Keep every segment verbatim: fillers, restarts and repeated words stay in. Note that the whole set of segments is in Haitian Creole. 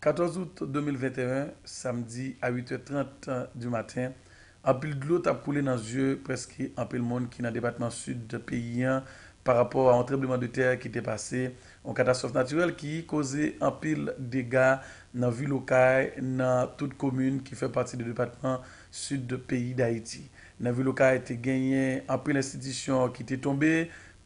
Katòz out de mil venteyen, samdi a uit è trant di maten, anpil dlo t ap koule nan zye prèske anpil moun ki nan depatman Sid peyi a pa rapò a yon tranblemanntè ki te pase, yon katastwòf natirèl ki koze anpil dega nan vil Okay, nan tout komin ki fè pati de depatman Sid peyi Dayiti. Nan vil Okay, te genyen anpil enstitisyon ki te tonbe,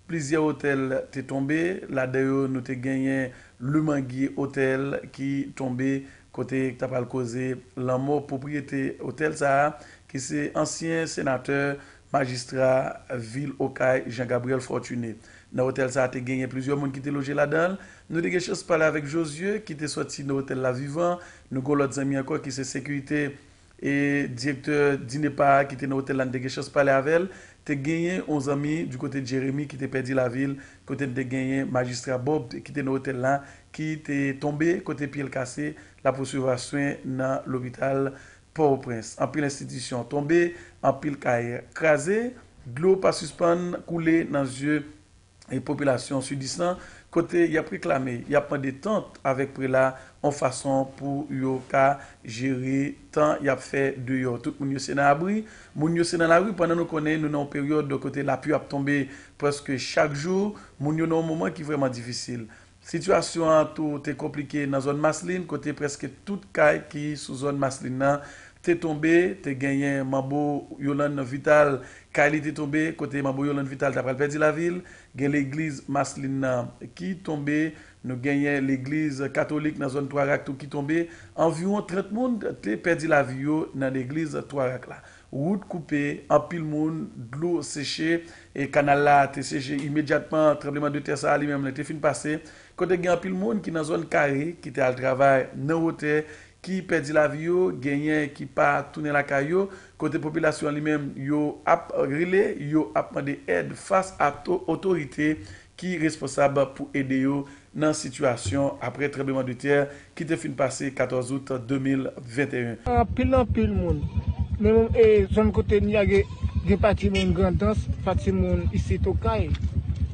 plizyè otèl te tonbe, ladan yo nou te genyen Le Manguier Hotel ki tonbe, kote ta pral koze lanmò pwopriyete otèl sa a, ki se ansyen senatè, majistra vil Okay, Jean Gabriel Fortuné. Nan otèl sa a, te genyen plizyè moun ki te loje ladan l. Nou te gen chans pale avèk Josué, ki te sòti nan otèl la vivan. Nou gen yon lòt zanmi ankò ki se sekirite e direktè DINEPA a ki te nan otèl la, n te gen chans pale avè l. Te genyen yon zanmi di kote Jeremi ki te pèdi lavi l, kote n te genyen majistra Bob ki te nan otèl la, ki te tonbe, kote pye l kase, l ap resevwa swen nan lopital Pòtoprens. Anpil enstitisyon tonbe, anpil kay kraze, dlo pa sispann koule nan zye e popilasyon sidis lan, kote y ap reklame, y ap mande tant avèk prela yon fason pou yo ka jere tan y ap fè deyò. Tout moun yo se nan abri, moun yo se nan lari, pandan nou konnen nou nan yon peryòd kote lapli ap tonbe prèske chak jou, moun yo nan yon moman ki vrèman difisil. Sitiyasyon an tou te konplike nan zòn Maslin, kote prèske tout kay ki sou zòn Maslin nan te tonbe, te genyen Manbo Yolande Vital, kay li te tonbe, kote Manbo Yolande Vital ta pral pèdi lavi l, gen legliz Maslin nan ki tonbe, nou genyen legliz katolik nan zòn Twa Rak tou ki tonbe, anviwon trant moun te pèdi lavi yo nan legliz Twa Rak la. Wout koupe, anpil moun, dlo seche, e kanal la te seche imedyatman tranblemanntè sa a li menm li te fin pase, kote gen anpil moun ki nan zòn Kare ki te al travay nan wotè, ki pèdi lavi yo, genyen ki pa tounen lakay yo, kote popilasyon an li menm yo ap rele, yo ap mande èd fas a to-, otorite ki responsab pou ede yo nan sitiyasyon apre tranblemanntè ki te fin pase katòz out de mil venteyen. Anpil, anpil moun. Men, e, zòn kote n ye a gen, gen pati moun Grandans, pati moun isit Okay.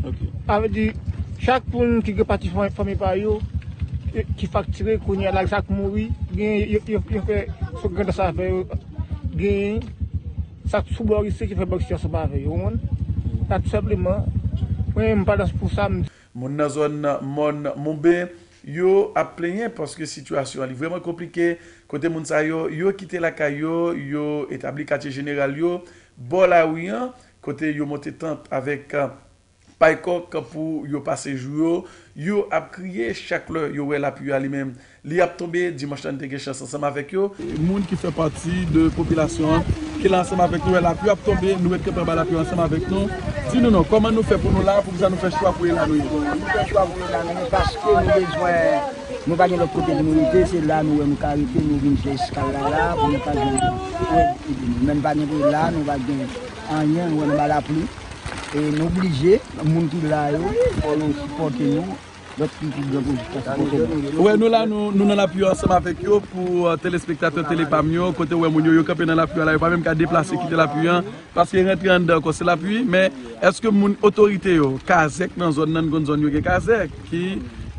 Ok. Sa vle di, chak moun ki gen pati fanmi, fanmi pa yo, e, ki faktire, kounye a la, sa k mouri, gen, yo, yo, yo fè sou Grandans avè yo, gen sa k sou bò isit ki fè bò isit ansanm avè yo, ou konprann? Sa tou senpleman, mwen, m pa dans pou sa, m Moun nan zòn Mòn Monben, yo ap plenyen paske sitiyasyon an li vrèman konplike, kote moun sa yo, yo kite lakay yo, yo etabli katye jeneral yo bò lari an, kote yo monte tant avèk, eh, pay kòk pou yo pase jou yo. Yo ap kriye chak lè yo wè lapli a li menm li ap tonbe. Dimanch lan, n te gen chans ansanm avèk yo. Moun ki fè pati de popilasyon an, ki la ansanm avèk nou, wè lapli ap tonbe, nou ret kanpe anba lapli ansanm avèk nou. Di nou non, kòman nou fè pou nou la, poukisa nou fè chwa pou e la nou ye? Nou fè chwa pou e la nou ye, paske nou bezwen, nou pa gen lòt kote pou nou rete, se la nou wè nou ka rete, nou vin fè eskal la la, pou nou ka jwenn pou ede nou. Men n pa gen pou e la, nou pa gen anyen, nou wè nou anba lapli. E nou blije, moun ki la yo, fò yo sipòte nou. Lòt ki pi gran pou jiska sipòte nou. Wè, nou la, nou, nou nan lapli ansanm avèk yo pou, eh, telespektatè Tele Pam yo, kote w wè moun yo, yo kanpe nan lapli a la, yo pa menm ka deplase kite lapli an, paske rantre anndan ankò se lapli, men èske moun otorite yo, kazèk nan zòn nan, n konn zòn yo gen kazèk, ki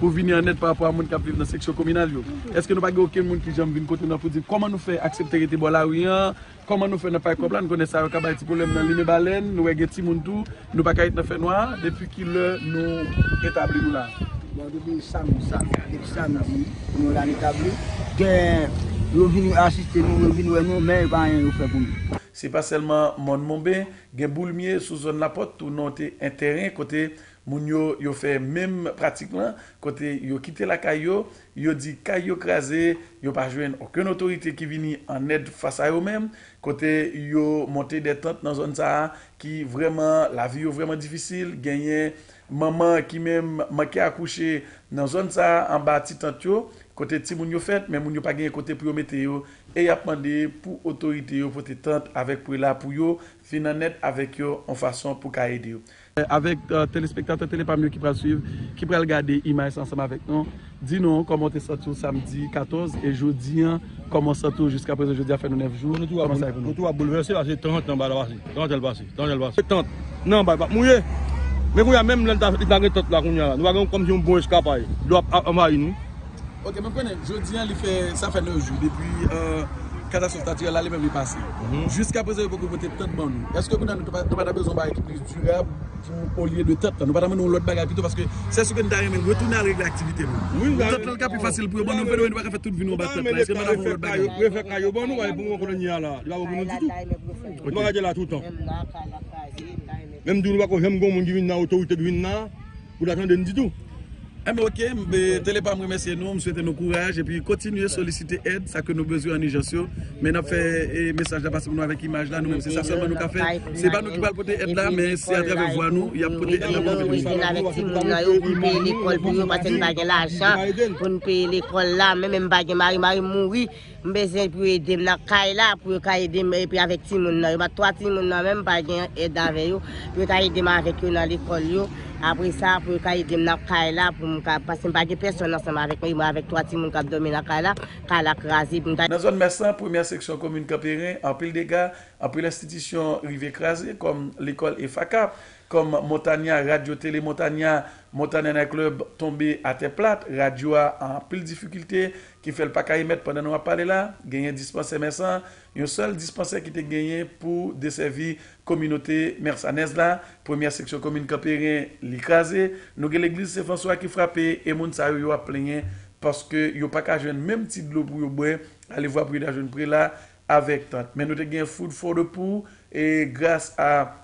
pou vini an èd pa rapò a moun k ap viv nan seksyon kominal yo? Èske nou pa gen okenn moun ki janm vin kote nou an pou di kòman nou fè aksepte rete bò lari an? Kòman nou fè nan pay kòb la, nou konnen sa yo ka bay ti pwoblèm nan limen balèn, nou wè gen timoun tou, nou pa ka ret nan fènwa, depi ki lè nou etabli nou la? Bon, depi samdi, samdi, depi samdi, nou la nou etabli, gen, yo vin asiste nou, yo vin wè nou, men yo pa anyen yo fè pou nou. Se pa sèlman Mòn Monben, gen Boulmye sou zòn Lapòt tou, non, te en teren kote moun yo, yo fè menm pratik lan, kote yo kite lakay yo, yo di kay yo kraze, yo pa jwenn okenn otorite ki vini an èd fas a yo menm, kote yo monte de tant nan zòn sa a, ki vrèman, lavi yo vrèman difisil, genyen manman ki menm manke akouche nan zòn sa a, anba ti tant yo, kote timoun yo fèt, men moun yo pa genyen kote pou yo mete yo, e y ap mande pou otorite yo pote tant avèk prela pou yo, vin an èd avèk yo yon fason pou ka ede yo. Avèk, eh, telespektatè Tele Pam yo ki pral swiv, ki pral gade imaj sa ansanm avèk nou, di nou kòman w te santi w samdi katòz e jodi a, kòman w santi w jiska prezan, jodi a fè nou nèf jou, kòman sa ye pou nou? Nou tou ap boulvèse, paske tan antan ba la pase, tan antan l pase, tan antan l pase. Tant nan anba l p ap mouye. Men kounye a menm lè l ta, li ta gen tant la kounye a la, nou pa gen kòmsi yon bon eskapay. Dlo ap, ap anvayi nou. Ok, mwen konnen, jodi an, li fè, sa fè nèf jou depi euh, katastwòf natirèl la li menm li pase. Jiska prezan, yo poko pote tant ban nou. Èske kounye a nou pa ta bezwen yon bagay ki plis dirab pou olye de tant lan? Nou pa ta mande yon lòt bagay pito, paske se si ke nou ta renmen retounen al regle aktivite nou. Wi, tant lan ka pi fasil pou yo ban nou, nou pa ka fè tout vi nou anba tant la. Èske nou pa ta fè yon lòt bagay? Refè kay yo ban nou, wè, pou mwen konnen a la, li pa ban nou ditou. Nou pa ka la toutan. Menm di nou pa ko janm gon moun ki vin nan, otorite ki vin nan, pou ta tande n ditou. Enben ok, Tele Pam remèsye nou, m swete nou kouraj epi kontinye solisite èd sa ke nou bezwen an ijans yo. Men n ap fè e, mesaj la pase pou nou avèk imaj la, nou menm se sa sèlman nou ka fè. Se pa nou ki pral pote èd la, men se atravè vwa nou y ap pote èd la pou nou. Rete avèk timoun nan yo pou n peye lekòl pou yo, paske n pa gen lajan pou n peye lekòl la. Men menm m pa gen mari, mari m mouri. M bezwen pou yo ede m nan kay la, pou yo ka ede m epi avèk timoun nan. Yo pa twa timoun nan menm, m pa gen èd avè yo. Pou yo ka ede m avèk yo nan lekòl yo. Apre sa, pou yo ka ede m nan kay la, pou m ka, paske m pa gen pèsonn ansanm avèk mwen, mwen avèk twa timoun k ap dòmi nan kay la, kay la kraze, pou m ta. Nan zòn Mès lan, premyè seksyon komin Kanperen, anpil dega, anpil enstitisyon rive kraze, kòm lekòl Efaka, kòm Montagna, radyo tele Montagna, Montagna Night Club tonbe atè plat, radyo a an anpil difikilte, ki fè l pa ka emèt pandan nou ap pale la. Genyen dispansè Mès lan, yon sèl dispansè ki te genyen pou desèvi kominote mèsanèz la. Premyè seksyon komin Kanperen, li kraze. Nou gen legliz Sen Franswa ki frape, e moun sa yo, yo ap plenyen paske yo pa ka jwenn menm ti dlo pou yo bwè. Alevwa pou yo ta jwenn prela avèk tant. Men nou te gen Food for the Poor, e gras a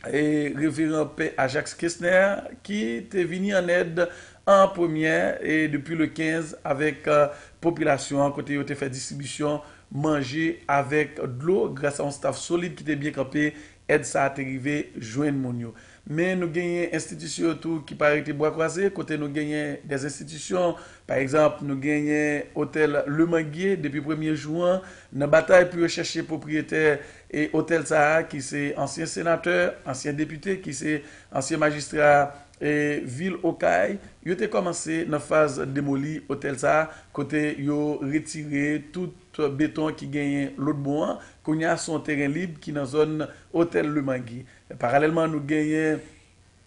e, Reveran Pè Ajax Kesner, ki te vini an èd an premyè e depi le kenz avèk euh, popilasyon an, kote yo te fè distribisyon manje avèk dlo gras a yon staf solid ki te byen kanpe. Èd sa a te rive jwenn moun yo. Men nou genyen enstitisyon yo tou ki pa rete bwa kwaze, kote nou genyen dè enstitisyon, pa egzanp, nou genyen otèl Le Manguier depi premye jou an, nan batay pou yo chèche pwopriyetè e otèl sa a, ki se ansyen senatè, ansyen depite, ki se ansyen majistra e vil Okay, yo te kòmanse nan faz demoli otèl sa a, kote yo retire tout beton ki genyen lòt bò an. Kounye a, se yon teren lib ki nan zòn otèl Le Manguier. Paralèlman, nou genyen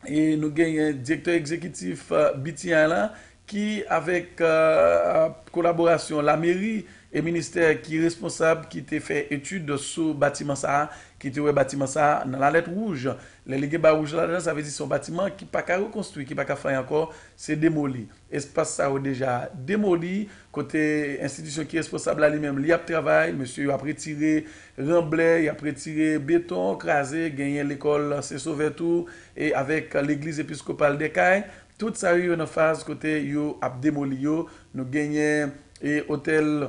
e nou genyen direktè egzekitif B T I la, ki avèk kolaborasyon lameri e ministè ki responsab, ki te fè etid sou batiman sa a, ki te wè batiman sa a nan lalèt wouj. Lè li gen ba wouj ladan l, sa vle di se yon batiman ki pa ka rekonstwi, ki pa ka fè ankò, se demoli. Espas sa yo deja demoli, kote enstitisyon ki responsab la li menm li ap travay, mesye yo ap retire ranblè, y ap retire beton, kraze, genyen lekòl Sen Sovè tou, e avèk legliz episkopal Dèkay. Tout sa yo, yo nan faz kote yo ap demoli yo. Nou genyen e otèl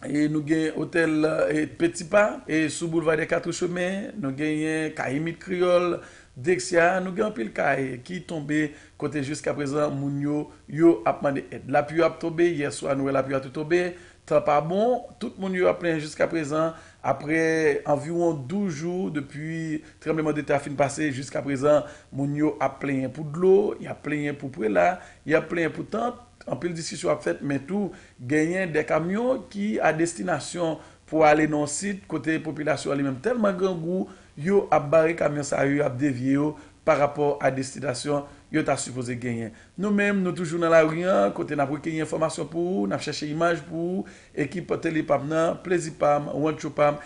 e nou gen otèl e Peti Pa e sou boulva dè Katrechemen, nou genyen Kayimit Kreyòl, Dexia, nou gen anpil kay ki tonbe kote jiskaprezan moun yo, yo ap mande èd. Lapli yo ap tonbe, yèswa nou wè lapli a tou tonbe, tan pa bon, tout moun yo ap plenyen jiskaprezan. Apre anviwon douz jou depi tranblemanndeta fin pase, jiskaprezan moun yo ap plenyen pou dlo, y ap plenyen pou prela, y ap plenyen pou tant. Anpil diskisyon ap fèt, men tou genyen de kamyon ki a destinasyon pou ale nan yon sit kote popilasyon an li menm tèlman grangou, yo ap bare kamyon sa yo, y ap devye yo pa rapò a destinasyon yo ta sipoze genyen. Nou menm, nou toujou nan lari an, kote n ap rekeyi enfòmasyon pou ou, n ap chèche imaj pou ou. Ekip Tele Pam nan, Plezi Pam, Rancho Pam,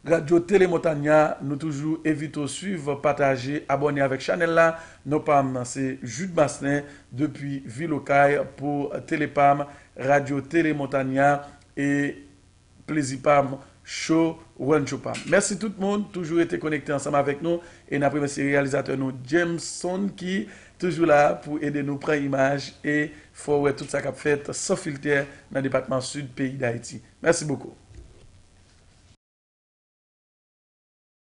Radyo Tele Montagna, nou toujou envite w swiv, pataje, abòne avèk chanèl la. Non pa m nan se Jude Maslin depi vil Okay pou Tele Pam, Radyo Tele Montagna e Plezi Pam, Show, Rancho Pam. Mèsi tout moun, toujou rete konekte ansanm avèk nou e n ap remèsye reyalizatè nou Jameson ki toujou la pou ede nou pran imaj e fè w wè tout sa k ap fèt san filtè nan depatman Sid peyi Dayiti. Mèsi bokou.